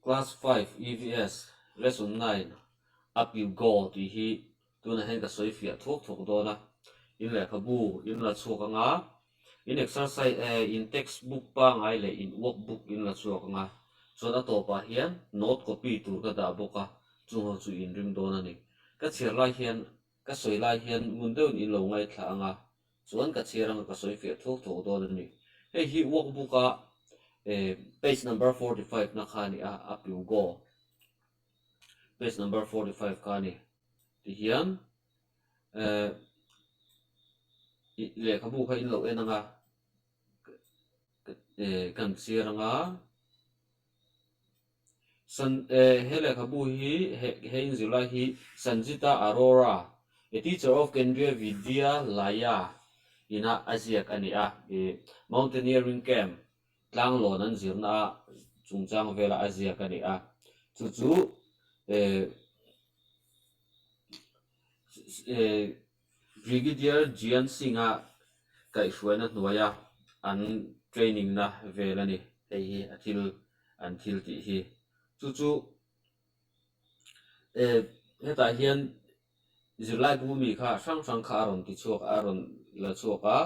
Class 5 EVS Lesson 9 Up You Go tih hi tunah hian ka sawi fiah thuak thuak dawn a. In lehkhabu in la chhuak anga, in exercise eh in text book pangai leh in work book in la chhuak anga, chuan a tawpah hian note copy tur ka dah bawk a, chung ho chu in ring dawn a ni. Ka chhiar lai hian Ka sawi lai hian ngun deuhin in lo ngaithla ang a, chuan ka chhiar anga ka sawi fiah thuak thuak dawn a ni. Hei hi workbook a page number 45 na kha a ni a, up you go. Page number 45 kha a ni. Tihian lehkhabu kha in lo en ang a, kan chhiar ang a. San eh he lehkhabu hi he he inzirlai hi Sanjita Arora, a teacher of Kendriya Vidyalaya ina a ziak a ni a, ih mountaineering camp tlanglawn an zirna a chungchang vela a ziak a ni a, chu chu eh eh Brigadier Gian Singh-a kaihhruaina hnuaia an training na vel a ni. Hei hi a thil an thil tih hi. Chu chu eh hetah hian zirlai bu mi kha hrang hrang kha a rawn ti chhuak a rawn la chhuak a,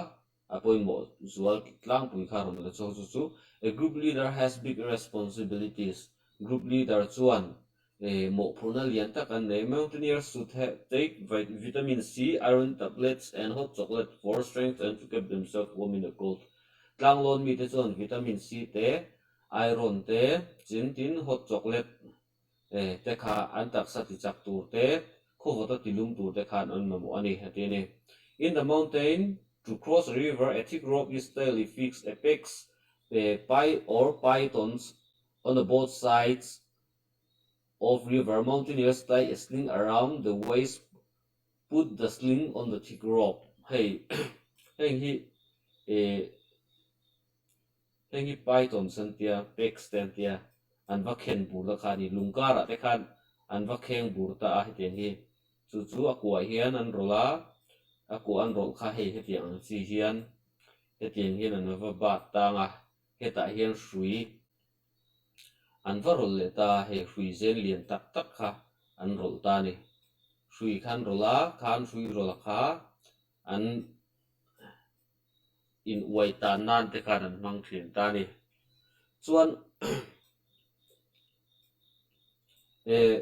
a pawimawh zual tlangpui kha a rawn la chhuak. Chu chu a group leader has big responsibilities, group leader chuan eh mawhphurhna lian tak an nei. Mountaineers should take vitamin C, iron tablets and hot chocolate for strength and to keep themselves warm in the cold. Tlanglawn mite chuan vitamin C te, iron te, chin tin hot chocolate te kha an taksa tichak tur te, khawvawta tilum tur te khan an mamawh a ni, a ti a ni. In the mountain, to cross a river, a thick rope is tightly fixed a pegs pi or pythons on the both sides of river mountaineers tie a sling around the waist put the sling on the thick rope hei heng hi eh heng hi pythons an tia pegs te an tia an va khen bur ta kha a ni lung karah te khan an va kheng bur ta a hetiang hi chu chu a kuah hian an rawlh a a kuah an rawlh kha hei hetiang ang chi hian hetiang hian an va bat tang a hetah hian hrui An va rawlh leh ta, hei hrui zen lian tak tak kha an rawlh ta a ni. Hrui kha an rawlh a, kha an hrui rawlh a kha an in uai tan nan te khan an hmang thin ta a ni. Chuan eh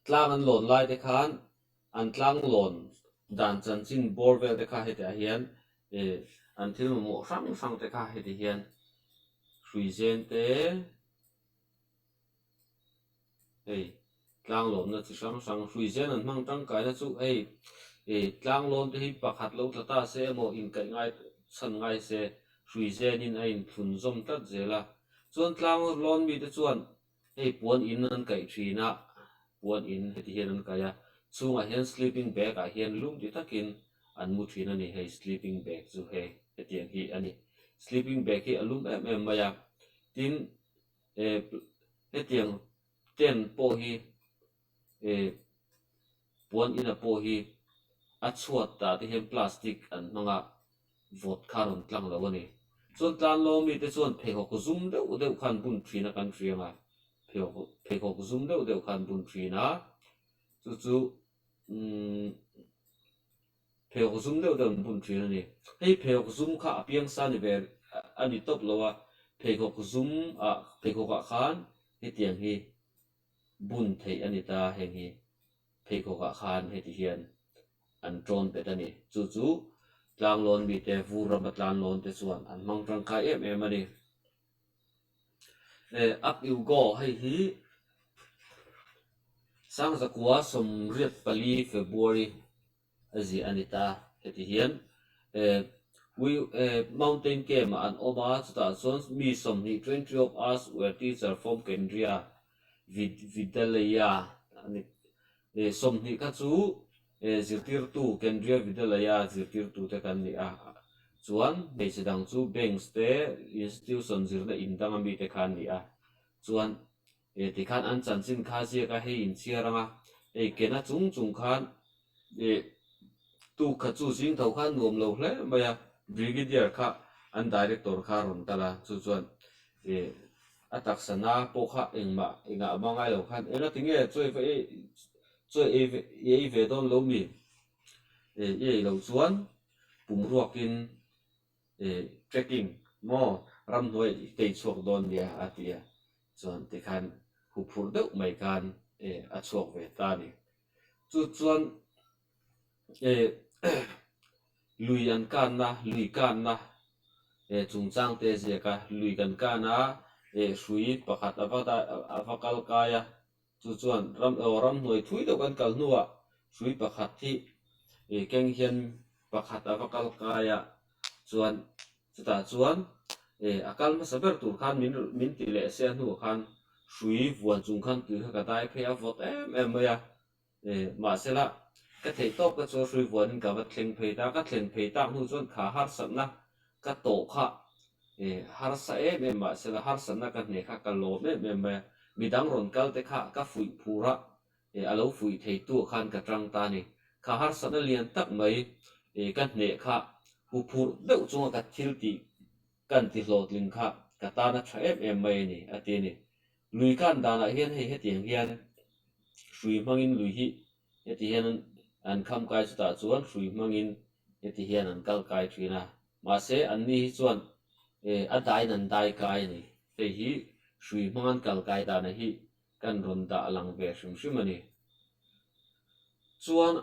Tlang an lawn lai te khan an tlang lawn dan chanchin bawr vel te kha hetiah hian ih an thil mamawh hrang hrang te kha heti hian hrui zen te hei tlang lawnna chi hrang hrang hrui zen an hmang tangkaina chu hei ih tlang lawn te hi pakhat lo tla ta se emaw inkaih ngai chhan ngai se hrui zenin a inthlun zawm tlat zel a chuan tlang lawn mite chuan Hei puan in an kaih thin a, puan in heti hian an kaih a, chhungah hian sleeping bag ah hian lum ti takin an mu thin a ni, hei sleeping bag chu hei hetiang hi a ni, sleeping bag hi a lum em em mai a, tin eh hetiang tent pawh hi eh puan ina pawh hi a chhuat tah te hian plastic an hmang a. Vawt kha rawn tlang lo a ni. Chuan tlanlo mite chuan pheikhawk zum deuh deuh khan bun thin a kan hriang a, pheikhawk pheikhawk zum deuh deuh khan bun thin a, chu chu umm pheikhawk zum deuh deuh an bun thin a ni. Hei pheikhawk zum kha a piangsa ni ve a ni tawp lo a, pheikhawk zum ah pheikhawk ah khan hetiang hi bun theih a ni ta heng hi. Pheikhawkah khan heti hian an ṭawn bet a ni. Chu chu tlanglawn mite, vur rama tlanlawn te chuan an hmang ṭangkai em em a ni. Eh, up you go, hei hi Sangzakua 84 February a ziah a ni ta. Heti hian eh we eh mountain camp ah an awm a, chutah chuan mi 20, 20 of us were teacher from Kendriya Vidyalaya a ni. Eh 20 kha chu eh zirtirtu Kendriya Vidyalaya zirtirtu te kan ni a, chuan hmeichhe dang chu banks te institution zirna in danga mite kha an ni a, chuan Eh tikhan an chanchin kha ziak a hei inchhiar ang a, hei kena chung chung khan eh tuk kha chu zing tho khan nuam lo hle mai a, Brigadier kha an Director kha a rawn kal a, chu chuan eh. A taksa na pawh kha engmah engah a hma ngai lo khan enga tinge chaw i va ei chaw i ei ve i ei ve dawn lo mi? I ei loh chuan pum ruakin trekking maw ramhnuai i tei chhuak dawn nia a ti a, chuan tikhan huphurh deuh mai khan a chhuak ve ta a ni. Chu chuan lui an kanna lui kanna chungchang te a ziak a, lui kan kan a hrui pakhat a va a va kal kai a, chu chuan ram aw ramhnuai thui deuh kan kal hnuah hrui pakhat hi keng hian pakhat a va kal kai a, chuan chutah chuan a kal hmasa ber tur khan min min ti leh se a hnuah khan hrui vuan chung khan tui kha ka dai phei a vawt em em mai a. Mahsela, ka theih tawp ka chu hrui vuanin ka va thleng phei ta. Ka thlen phei tak hnu chuan kha harsatna ka tawh kha harsa em em mahsela harsatna ka hne kha ka lawm em em mai a. Midang rawn kal te kha ka fuih phur a, a lo fuih thei tu ah khan ka tang ta a ni. Kha harsatna lian tak mai ka hneh kha huphurh deuh chunga ka thil tih kan ti hlawhtling kha ka tan a tha em em mai a ni, a ti a ni. Lui kan danah hian hei hetiang hian hrui hmangin lui hi heti hian an kham kai chutah chuan hrui hmangin heti hian an kal kai thin a, mahse anni hi chuan a daiin an dai kai a ni. Hei hi hrui hmang an kal kai dana hi kan rawn dah lang ve hrim hrim a ni. Chuan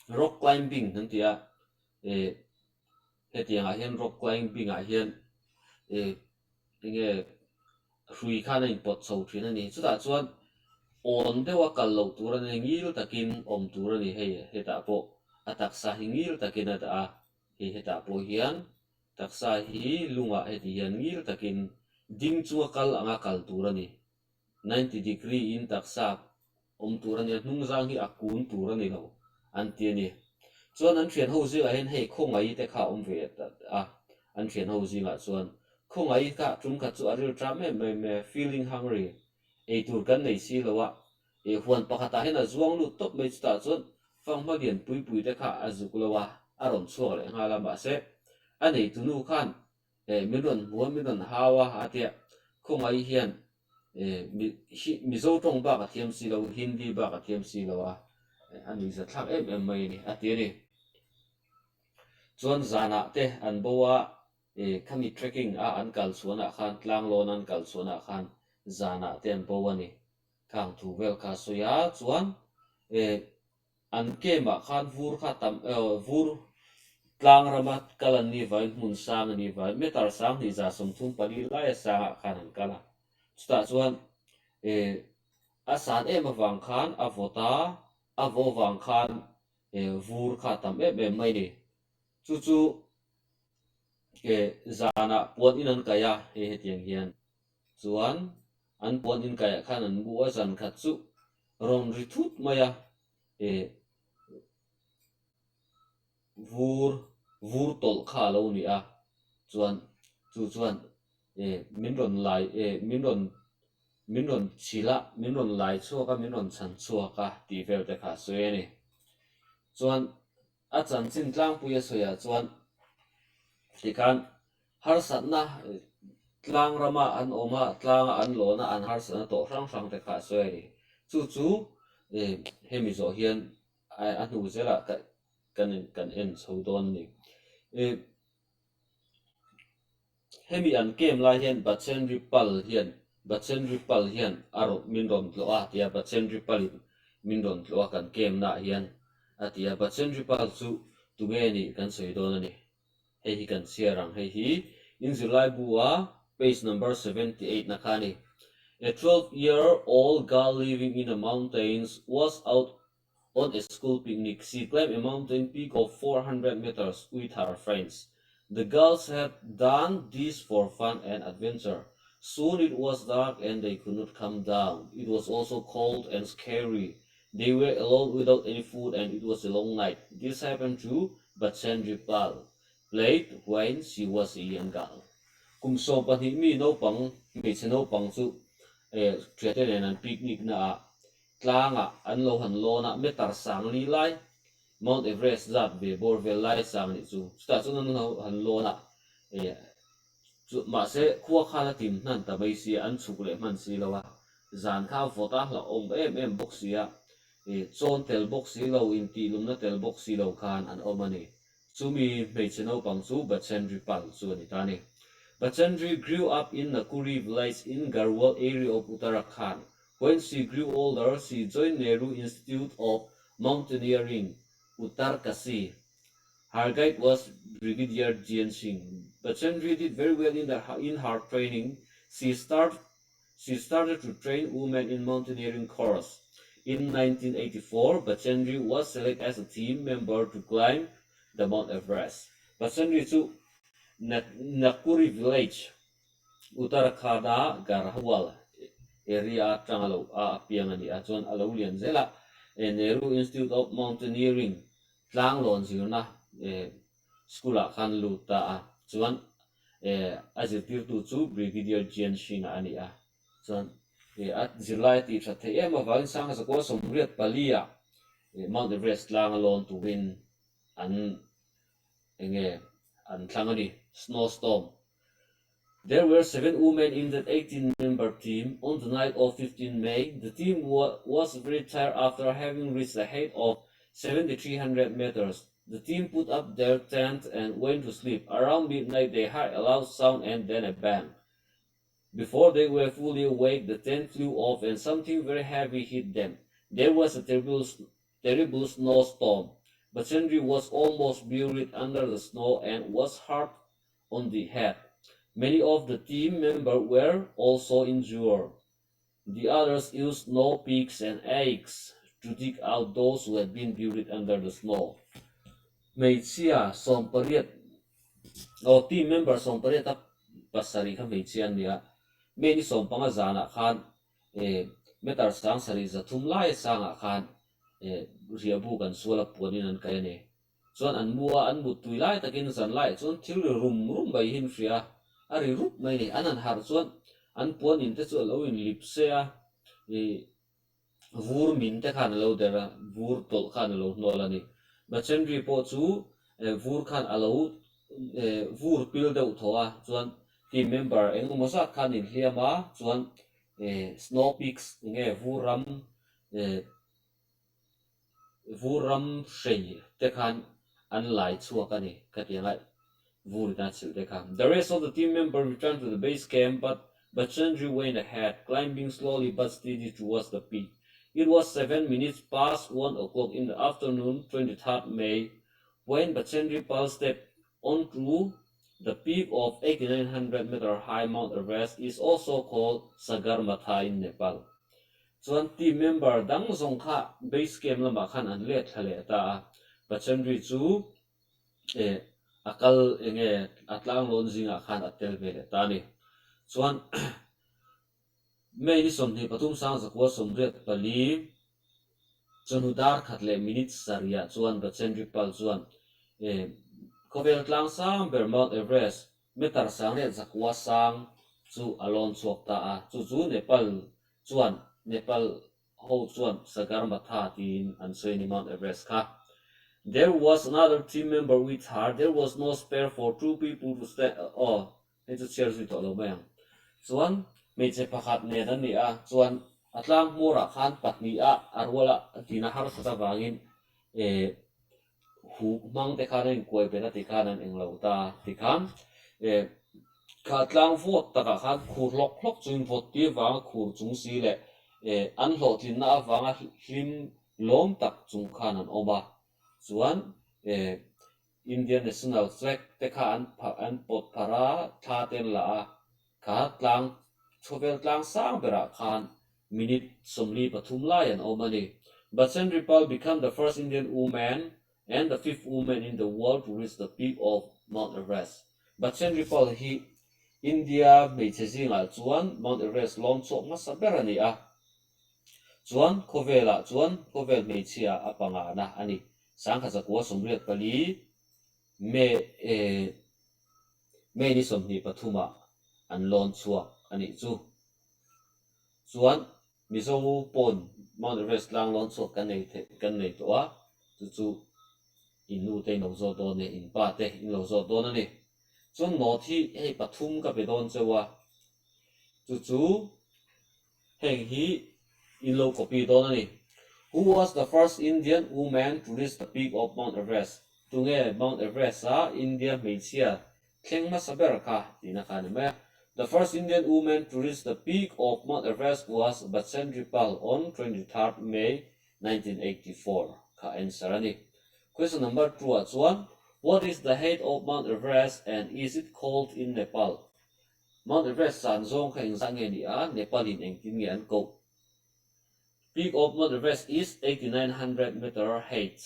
rock climbing kan ti a, hetiangah hian rock climbing ah hian Enge hrui khan a inpawt chho thin a ni. Chutah chuan awn deuha kal loh tur a ni, ngil takin awm tur a ni. Hei hetah pawh a taksa hi ngil takin a dah a, hei hetah pawh hian taksa hi lungah heti hian ngil takin ding chunga kal anga kal tur a ni. 90 degree in taksa awm tur a nia, hnungzang hi a kun tur a ni lo an ti a ni. Chuan an thian ho zingah hian hei khawngaih te kha a awm ve a, an thian ho zingah chuan khawngaih kha tum khat chu a ril ṭam em em e, feeling hungry, ei tur kan nei si lo a, eh huan pakhatah hian a zuang lut tawp mai chutah chuan fanghma lian pui pui te kha a zuk lo a, a rawn chhuak leh nghal a, mahse a neitunu khan Eh min rawn hmu a, min rawn hau a, a tia khawngaih hian eh Mizo tawng bak a thiam si lo, Hindi bak a thiam si lo a, a nuihza thlak em em mai a ni, a ti a ni. Chuan zanah te an bo a, eh khami trekking a an kal chhuanah khan, tlanglawn an kal chhuanah khan zanah te an bo a ni. Khang thu vel kha a sawi a, chuan eh An camp-ah khan vur kha tam vur tlang rama kal an ni vangin hmun sang a ni vangin meter 20 34 laia sangah khan an kal a. Chutah chuan a san em avang khan a vawt a, a vaw vang khan vur kha tam em em mai a ni. Chu chu zanah puan in an kaih a, hei hetiang hian chuan an puan in kaihah khan an mu a, zan khat chu rawn ri thut mai a, eh vur vur tawlh kha a lo ni a, chuan chu chuan eh min rawn lai eh min rawn min rawn chhilh a, min rawn lai chhuak a, min rawn chhan chhuak a tih vel te kha a sawi a ni. Chuan a chanchin tlangpui a sawiah chuan tikhan Harsatna tlang rama an awm a, tlanga an lawn a, an harsatna tawh hrang hrang te kha a sawi a ni. Chu chu hemi zawh hian a hnu zelah kan kan en chho dawn a ni. Hemi an camp lai hian Bachenri Pal hian Bachenri Pal hian a rawn min rawn tlawh a tia Bachenri Pal in min rawn tlawh a kan camp naah hian a ti a. Bachenri Pal chu tunge nih kan sawi dawn a ni. Hei hi kan chhiar ang, hei hi in zirlai bu a page number 78 na kha a ni. A 12 year old girl living in the mountains was out on a school picnic. She climbed a mountain peak of 400 meters with her friends. The girls had done this for fun and adventure. Soon it was dark and they could not come down. It was also cold and scary. They were alone without any food and it was a long night. This happened to Bachendri Pal, played when she was a young girl. Kum 12 mi naupang, hmeichhe naupang chu thiante nen an picnic na ah tlangah an lo han lawn a, meter sang li lai Mount Everest zat ve bawr vel lai sang nih chu. Chutah chuan an lo han lawn a. Chu mahse khua khan a tim hnan ta mai sia, an chhuk leh hman si lo a, zan kha vawt a hlauhawm em em bawk sia, ih chawn tel bawk si lo, intihlumna tel bawk si lo khan an awm a ni. Chumi hmeichhe naupang chu Bachendri Pal chu a ni ta a ni. Bachendri grew up in Nakuri village in Garhwal area of Uttarakhand. When she grew older, she joined Nehru Institute of Mountaineering, Uttarkashi. Her guide was Brigadier Gian Singh. Bachendri did very well in the in her training. She start she started to train women in mountaineering course. In 1984, Bachendri was selected as a team member to climb the Mount Everest. Bachendri chu Nakuri village, Uttarakhand-a Garhwal area atanga lo a piang a ni a, chuan a lo lian zel a. Nehru Institute of Mountaineering Tlanglawn zirna school ah khan lut ta a, chuan a zirtirtu chu Brigadier Jian Xing-a a ni a, chuan a zirlai a tih that theih em avangin Sangha Zakua 84 ah Mount Everest tlang a lawn turin an enge an thlang a ni, snowstorm. There were seven women in that 18-member team. On the night of 15 May, the team was very tired after having reached a height of 7,300 meters. The team put up their tent and went to sleep. Around midnight, they heard a loud sound and then a bang. Before they were fully awake, the tent flew off and something very heavy hit them. There was a terrible, terrible snowstorm. Bachendri was almost buried under the snow and was hurt on the head. Many of the team members were also injured. The others used snow picks and eggs to dig out those who had been buried under the snow. Hmeichhia 18 aw team member 18 a pasarih kha hmeichhia an ni a, May ni 15 zanah khan eh meter 7300 lai sangah khan eh riahbu kan sual a puanin an kai a ni. Chuan an mu a, an mut tui lai takin zan laiah chuan thil ri rum rum mai hi an hria a, a ri rup mai a ni. An han harh chuan an puan in te chu a lo inlip se a, ih vur min te khan a lo der a, vur tawlh khan a lo hnawl a ni. Bachendri pawh chu vur khan a lo vur pil deuh thaw a, chuan team member eng emaw zat khan inhliam a, chuan snow peaks enge vur ram Vur ram hrei te khan an lai chhuak a ni khatiang a vur in a chhilh te kha. The rest of the team member returned to the base camp but Bachendri went ahead, climbing slowly but steady towards the peak. It was 7 minutes past 1 o'clock in the afternoon, 23rd May, when Bachendri Pal stepped onto the peak of 8900 meter high Mount Everest is also called Sagarmatha in Nepal. Chuan team member dang zawng kha base camp lamah khan an let thla leh ta a, Bachendri chu eh a kal enge a tlanglawn zingah khan a tel ve leh ta a ni. Chuan May ni 23 1984 chawhnu dar khat leh minute sarihah chuan Bachendri Pal chuan eh khawvel tlang sang ber Mount Everest meter 8900 sang chu a lawn chhuak ta a, chu chu Nepal chuan Nepal ho chuan Sagarmatha tiin an sawi a ni Mount Everest kha. There was another team member with her, there was no spare for two people to stand aw hei chu chhiar zui tawh lo mai ang. Chuan hmeichhe pakhat nen an ni a, chuan a tlang hmawrah khan pahnih a a rual a tina harsat avangin eh Huk hmang te khan a inkuai bet a tikhan an englo ta tikhan eh kha tlang vawt takah khan khur hlawk hlawk chuin vawt tir vanga khur chung si leh eh an hlawhtlinna avanga hlim lawm tak chung khan an awm a, chuan eh Indian National Flag te kha an an pawt pharh a, thla te an la a, kha tlang chhuavel tlang sang berah khan minute 43 lai an awm a ni. Bachendri Pal become the first Indian woman and the fifth woman in the world to reach the peak of Mount Everest. Bachendri Pal hi India hmeichhe zingah chuan Mount Everest lawm chhuak hmasa ber a ni a, chuan khawvelah chuan khawvel hmeichhia a pangana a ni. 1984 May May ni 23 ah an lawn chhuak a nih chu. Chuan Mizo pawn Mount Everest tlang lawn chhuak kan nei theih kan nei tawh a, chu chu in nu te in lo zawt dawn e, in pa te in lo zawt dawn a ni. Chuan note hi hei pathum ka pe dawn cheu a, chu chu heng hi in lo copy dawn a ni. Who was the first Indian woman to reach the peak of Mount Everest? Tunge Mount Everest a India hmeichhia thleng hmasa ber kha tihna kha a ni mai a. The first Indian woman to reach the peak of Mount Everest was Bachendri Pal on 23rd May 1984 kha answer a ni. Question number two ah chuan What is the height of Mount Everest and is it called in Nepal? Mount Everest san zawng kha engzah nge ni a, Nepal in engtin nge an koh? Peak of Mount Everest is 8900 meter height.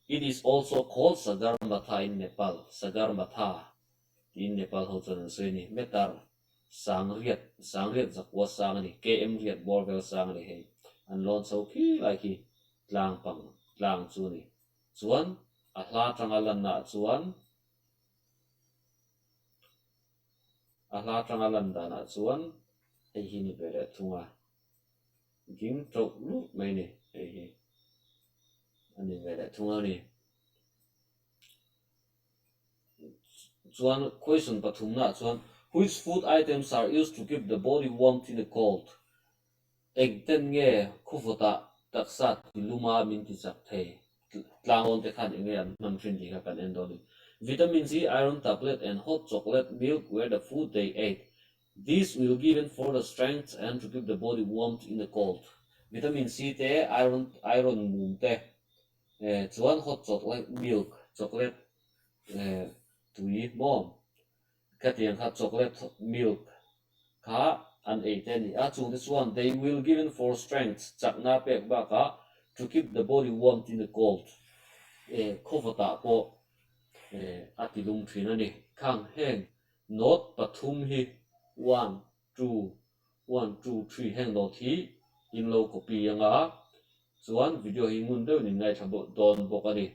It is also called Sagarmatha in Nepal. Sagarmatha tiin Nepal ho chuan an sawi a ni. Meter Sangriat, Sangriat zakua sang a ni, KM riat bawr vel sang a ni hei. An lawn chho khi lai khi tlang pang tlang chu a ni. Chuan a hla atanga lanna ah chuan a hla atanga lan danah chuan hei hi ni ve leh thung a, ding ṭauh luh mai a ni hei hi a ni ve leh thung a ni. Chuan question pathumnaah chuan Which food items are used to keep the body warmth in the cold? Engten nge khawvawtah taksa ti luma min ti chak thei? Tlangawn te khan enge an hman thin tih kha kan en dawn a ni. Vitamin C, iron tablet and hot chocolate milk were the food they ate. This will given for the strength and to keep the body warmth in the cold. Vitamin C te, iron iron mum te, Chuan hot chocolate milk chocolate tui maw khatiang kha chocolate milk kha an ei te a ni a, chungte chuan they will given for strength chakna pek bakah to keep the body warm in the cold khawvawtah pawh a ti lum thin a ni. Khang heng note pathum hi one two, one, two, three heng note hi in lo copy anga chuan video hi ngun deuhin in ngaithla dawn bawk a ni.